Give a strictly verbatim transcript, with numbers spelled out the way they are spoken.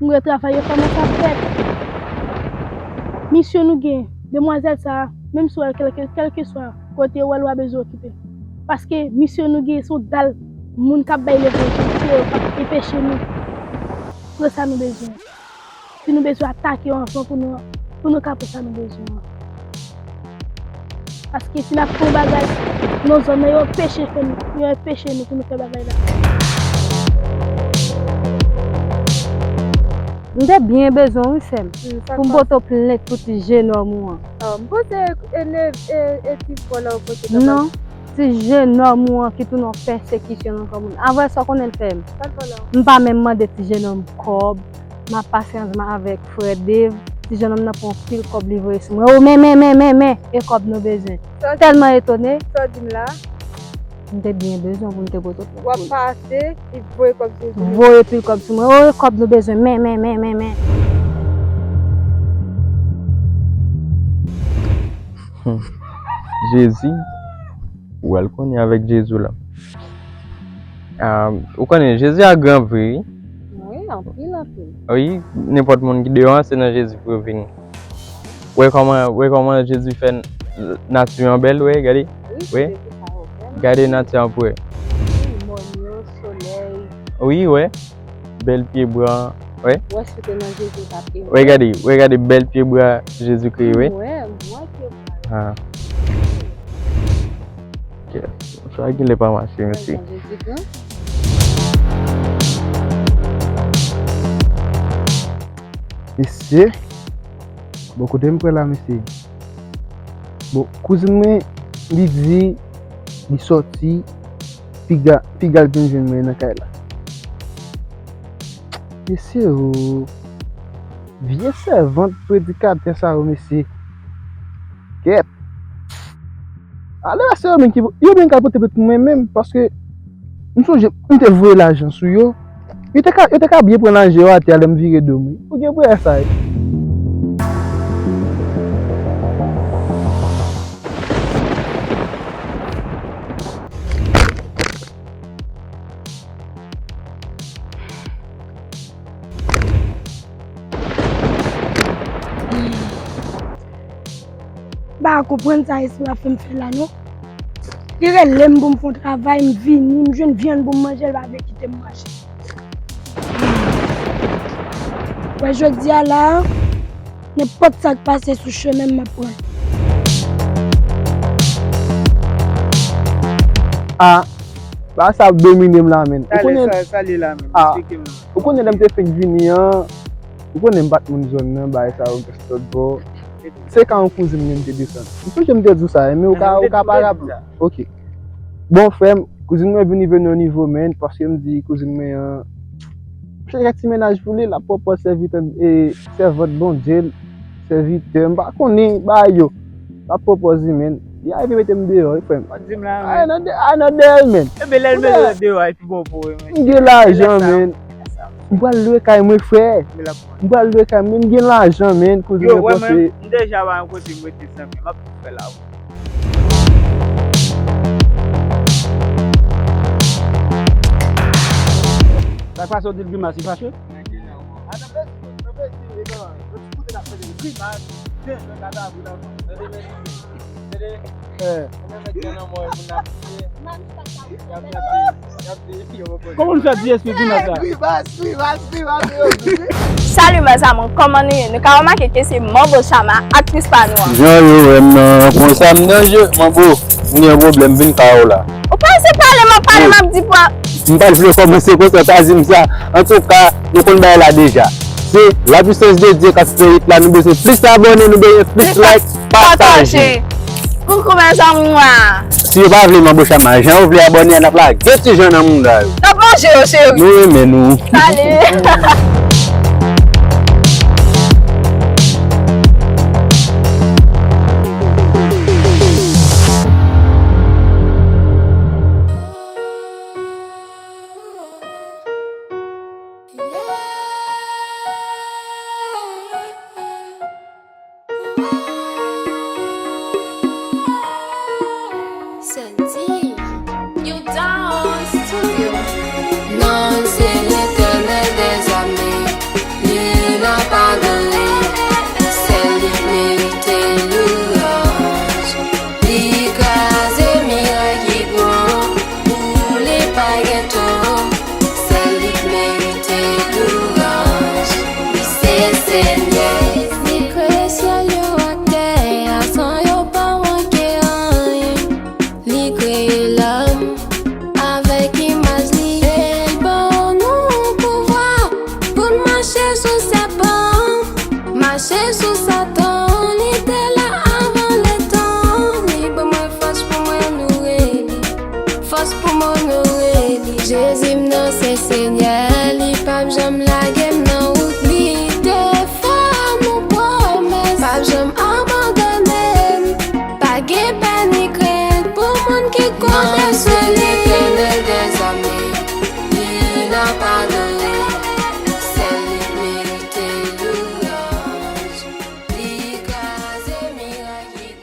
Mwen travay yo kòmanse ap fèt. Misyon nou gen, demwazèl sa a, menm si w wè l kèlke, kèlkeswa kote w wè l, w a bezwen okipe l. Paske misyon nou gen, se yon dal moun k ap bay levanjil, se yo k ap enpeche nou pran sa nou bezwen. Si nou bezwen atake yo anvan pou nou, pou nou ka pran sa nou bezwen an. Paske si n ap fè yon bagay nan zòn nan, yo peche fè n, yo peche nou pou nou fè bagay la. M te byen bezwen w wi sè m, pou m pote w plent pou ti jenòm ou an. M panse e, e, e ti vòlè w pote nan. Non, ti jenòm ou an ki tounen yon pèsekisyon nan kò moun. Avè sa w konnen l fè m. M pa menm mande ti jenòm kòb. M ap pase ansanm avèk frè Dave. Ti jennonm nan pran anpil kòb li voye sou mwen. O, men, men, men, men, men, e kòb nou bezwen. Tèlman etone. Sa w di m la? M te byen bezwen pou m te pote kòb. W ap pase, li voye kòb sou ou. Voye pil kòb sou mwen. O, e kòb nou bezwen. Men, men, men, men, men. Jezi, ou wè l konnen avèk Jezi w la. Ah, ou konnen, Jezi a gran vre, wi. Wi, anpil, anpil. Wi, nenpòt moun ki deyò an, se nan Jezi pou yo vini. Wè kòman, wè kòman Jezi fè n-, nati an bèl, wè, gade. Wi, gade nati an pou wè. Wi, mòn yo, solèy. Wi, wè. Bèl pye bwa, wè. Wè, si te nan Jezi, t ap ere. Wè, gade, wè, gade bèl pye bwa Jezi kreye, wè. Wè, m wè pye bwa. Ah. Kè, sa genlè pa mache, mesye. Mesye, bon, kote m pral la, mesye? Bon, kouzin mwen, li di, li sòti, piga, piga l vin jwenn mwen nan kay la. Mesye, o, vye sèvant predikatè sa yo, mesye. Kèt. Ale wè se yo menm ki, yo menm k al pote plent pou mwen menm, paske m sonje m te voye lajan sou yo. Yo te ka, yo te ka byen pran lajan yo atè a lè m vire do m, wi. Ou gen pou wè sa, wi. M pa konprann sa espri ap fè m fè la, non. Li rele m pou m fè yon travay, m vini, m jwenn vyann pou m manje, l pa vle kite m mache. Wè, jodi a la, nenpòt sa k pase sou chemen m, m ap pran l. Ah, bagay sa ap domine m la, menn. Ou konnen sa, sa li la, menm. Ah, eksplike m non. Ou konnen lè m te fenk vini an, ou konnen m pa t moun zòn nan, bagay sa yo gen sòt bò. Se ka yon kouzin mwen m te desann. M sonje m te di w sa, men ou ka, ou ka pa raple w. Ok. Bon, frè m, kouzin mwen vini veni yon nivo, menn, paske m di kouzin mwen an, se yon ti mennaj pou li, l ap pwopòz sèvitè, e, sèvant Bondye l, sèvitè, m pa konnen bagay yo. L ap pwopòz li, menn. Li arive mete m deyò, wi, frè m. Ay, nan de-, ay, nan dèyè l, menn. Ebyen, lè l mete w deyò, a pi bon pou ou, wi, men. M gen lajan, menn. M pral lwe kay mwen, frè. M pral lwe kay mwen, m gen lajan, menn. Kouzin mwen panse. M deja pa yon kote m rete, zanmi. M ap tou fè la, wi. Sa k pase, w di l grimas, li fache? Kòman w fè di espri grimas la? Salut mes amours, kòman nou ye? Nou ka remake ke se Manbo Chama, aktris pa nou an. Jan yo wè m nan, konsa m nan je, Manbo, m gen yon pwoblèm, vin kay ou la. Ou pa se pale, m ap pale, m ap di pwa. M pa t vle kòmanse konsa, pa di m sa. Antouka, nou konn bagay la deja. Se la puissance de Dieu k ap fè it la, nou bezwen plis abòne, nou bezwen plis like, pataje. Koukou mes amours. Si yo pa vle Manbo Chama, jan yo vle abòne a, n ap lage ti jan nan mouda yo. N ap manje yo, cheri. Nou renmen nou. Salut. Santi, you down studio. Non, se Letènèl dèzame. E lòm avèk imaj li, e l ban nou pouvwa pou n mache sou sèpan, mache sou Satan. Li te la avan letan, li ban mwen fòs pou mwen loure li, fòs pou m onore li. Jezi m nan se Senyè, li p ap janm lage m nan wout. Li te fè nou pwomès, p ap janm abandone m. Pa gen pè ni krent pou moun ki konte sou